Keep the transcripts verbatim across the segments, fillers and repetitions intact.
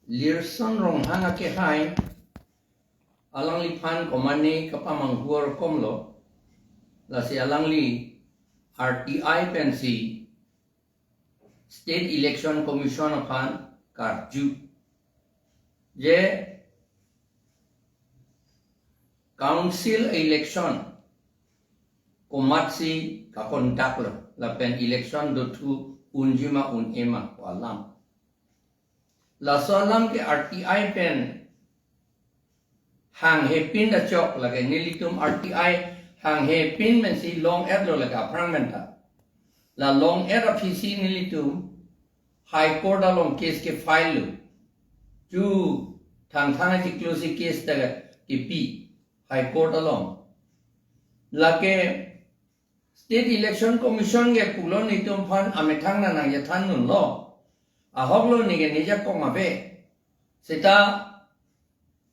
Lirson Ronghang akehai alangliphan komane kapamanghu arokomlo, lasi alangli R T I pensi State Election Commission aphan karju je council election komatsi kaconduct lo lapen election dothu unji ma un-e ma pu alam. Laso alam ke R T I pen hanghe pin ta chok lake, nelitum R T I hanghe pin pensi long-etlo lake aphrang pen ta. La long-et aphisi nelitum High Court along case kefile lo. Chu Thangthang achiklo si case ta kipi High Court along. Lake State Election Commission ke pulo nelitum aphan amethang nang nangchethan dunlo. Ahoklo neke ne jakong ave. Seta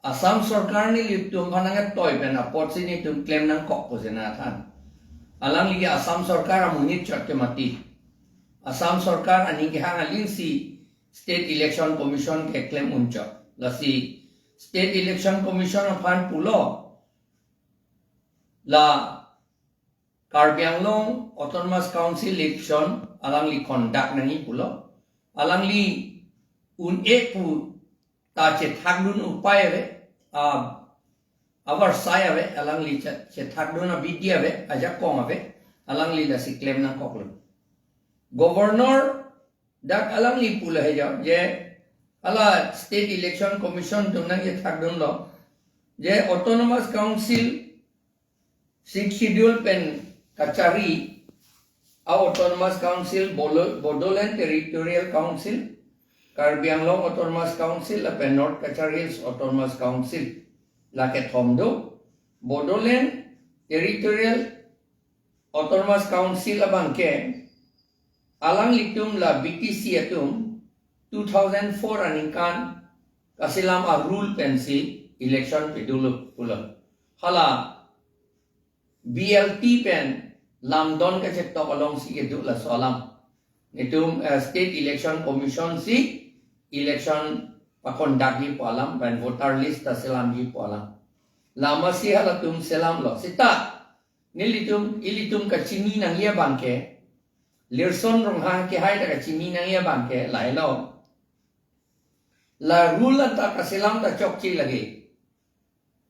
Assam Sorkar nelitum aphan nangketoi pen apotsi nelitum klem nangkok pusi nangthan. Alangli ke Assam Sorkar amonit chot ke mati. Assam Sorkar aning kehang aling si State Election Commission keklem unchot. Lasi State Election Commission aphan pulo la Karbi Anglong Autonomous Council election alangli conduct nangji pulo. Alangli un-e pu ta chethakdun upai ave, a, avarsai ave, alangli che-, chethakdun abidi ave, ajakong ave, alangli lasi klem nangkoklo. Governor dak alangli pulo he jo, je hala State Election Commission atum nangchethakdunlo, je Autonomous Council Sixth Schedule pen kachari a Autonomous Council, Bolo-, Bodoland Territorial Council, Karbi Anglong Autonomous Council, lapen North Cachar Hills Autonomous Council. Lake thom do, Bodoland Territorial Autonomous Council abang ke alanglitum la B T C atum two thousand four aningkan kaselam a-rule pensi election pedolo pulo. Hala B L T pen lamdon kachetok alongsi kedo laso alam. Nelitum, eh, State Election Commission si election paconductji pu alam, pen voter list ta selamji pu alam. Lamasi halatum selamlo. Seta nelitum, ilitum kachini nangji abang ke, Lirson Ronghang akehai ta kachini nangji abang ke, lahelo. La rule anta kaselam ta chokche lage.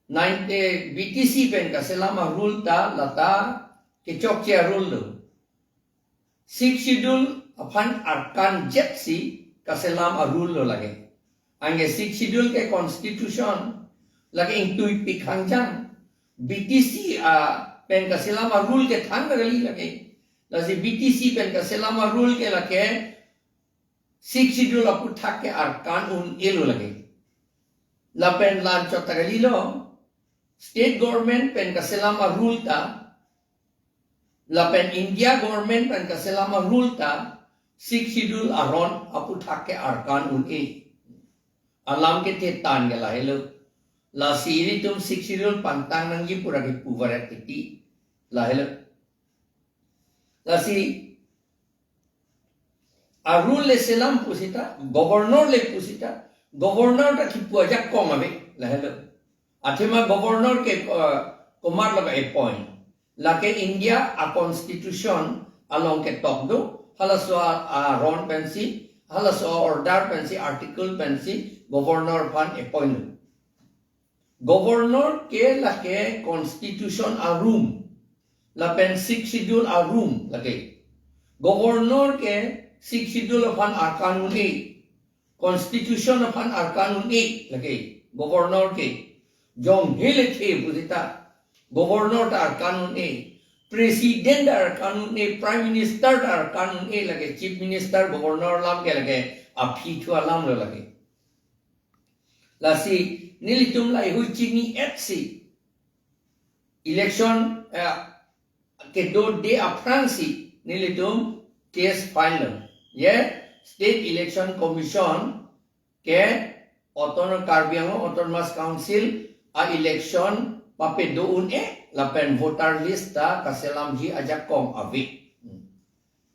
Nine, eh, B T C pen kaselam a-rule ta lata kechokche a-rule lo. Sixth Schedule aphan arkan jetsi kaselam a-rule lo lake. Anke Sixth Schedule ke constitution lake ingtuipik hangjang. B T C a pen kaselam a-rule ke thang kali lake. Lasi B T C pen kaselam a-rule ke lake Sixth Schedule aputhak ke arkan un-elo lake. Lapen la-anchot ta kalilo, state government pen kaselam a-rule ta, lapen India government pen kaselam a-rule ta, Sixth Schedule aron aputhak ke arkan un-e. Alam kethe tan ke lahelo. Lasi ilitum Sixth Schedule pangtang nangji pura kipu varet titi. Lahelo. Lasi a-rule le selam pusita, governor le pusita, governor ta kipu ajakong ave, lahelo. Athema governor ke, eh, komat lo ka-appoint. Lake India a-constitution along ketok do, halaso a, aron pensi, halaso a-order pensi, article pensi, governor aphan appoint do. Governor ke lake constitution arum, lapen Sixth Schedule arum lake. Governor ke Sixth Schedule aphan arkan un-e, constitution aphan arkan un-e lake governor ke. Jong hele the pusita governor ta arkan un-e, president ta arkan un-e, prime minister ta arkan un-e lake, chief minister, governor alam ke lake aphi thu alam lo lake. Lasi nelitum laheihui chini-etsi election, eh, kedo de aphrangsi nelitum case file lo. Je State Election Commission ke Autonom-, Karbi Anglong Autonomous Council a-election papedo un-e lapen voter list ta kaselamji ajakong ave.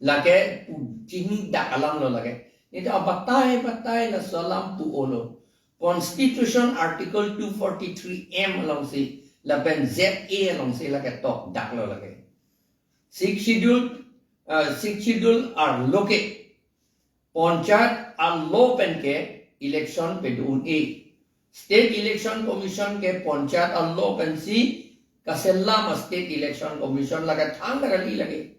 Lake pu chini dak alam lo lake. Nelitum abatai batai laso alam pu-olo. Constitution Article two forty-three M alongsi lapen Z A alongsi lake tokdaklo lake. Sixth Schedule, uh, Sixth Schedule arlo ke Panchayat arlo pen ke election pado un-e. State Election Commission ke Panchayat arlo pensi kaselam a State Election Commission lake thangta kali lake.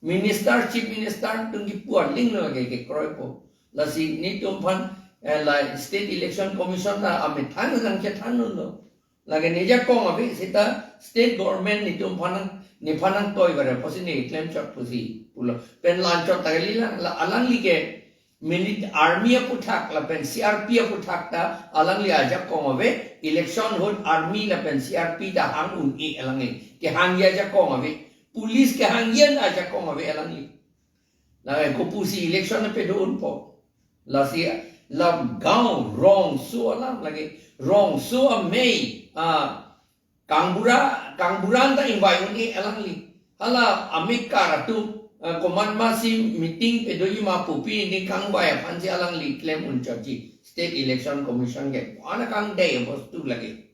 Minister, Chief Minister atum kipu arlinglo lake kekroipo. Lasi netum aphan, eh, la State Election Commission ta amethang nangchethan dunlo. Lake ne ajakong ave seta state government netum aphan nang, nephan nangtoi bare pusi ne klemchot pusi pulo. Pen la-anchot ta kali lang, la alangli ke milit army aphuthak lapen C R P aphuthak ta alangli ajakong ave, election ahut army lapen C R P ta hang un-e alangli. Kehangji ajakong ave. Police kehangji an ajakong ave alangli. Lake kopusi election pado unpo. Lasi la gaon rongso alam lake rongso amei, ah, kangbura, kangbura anta ingvai un-e alangli. Hala amekar atum, ah, komatma si meeting padoji ma pupi ne kangvai aphansi alangli klem unchotji. State Election Commission ke ana kangdei bostu lake.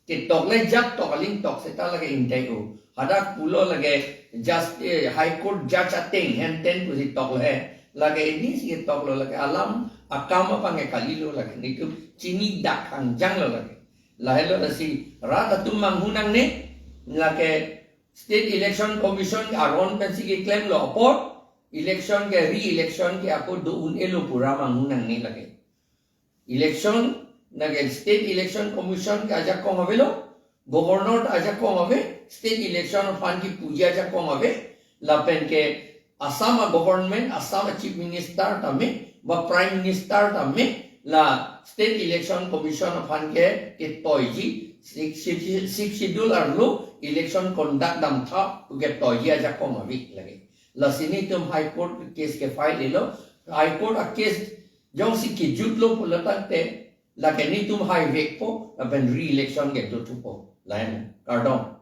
Ketok le ajak tok aling tok seta lake ingdei-o. Hadak pulo lake just, eh, High Court judge ateng henten pusi toklo he. Lake ini si toklo lake alam akam apang ke kalilo lake netum chinidak hangjanglo lake. Lahelo lasi rat atum manghu nangne lake State Election Commission aron pensi keklemlo apot election ke re-election ke ako do un-elo pu ra manghu nangne lake. Election, lake State Election Commission ke ajakong avelo, Governor ta ajakong ave, State Election aphan kipuji ajakong ave, lapen ke Assam a government, Assam a Chief Minister tame, ba Prime Minister tame, la State Election Commission aphan ke ketoiji, Sixth, Sixth, Sixth Schedule arlo election conduct damtha pu ketoiji ajakong ave lake. Lasi netum High Court case ke file-elo, High Court a case jongsi kejutlo pulo tangte, lake netum haivekpo, lapen re-election ke dothupo. Lain, kardom.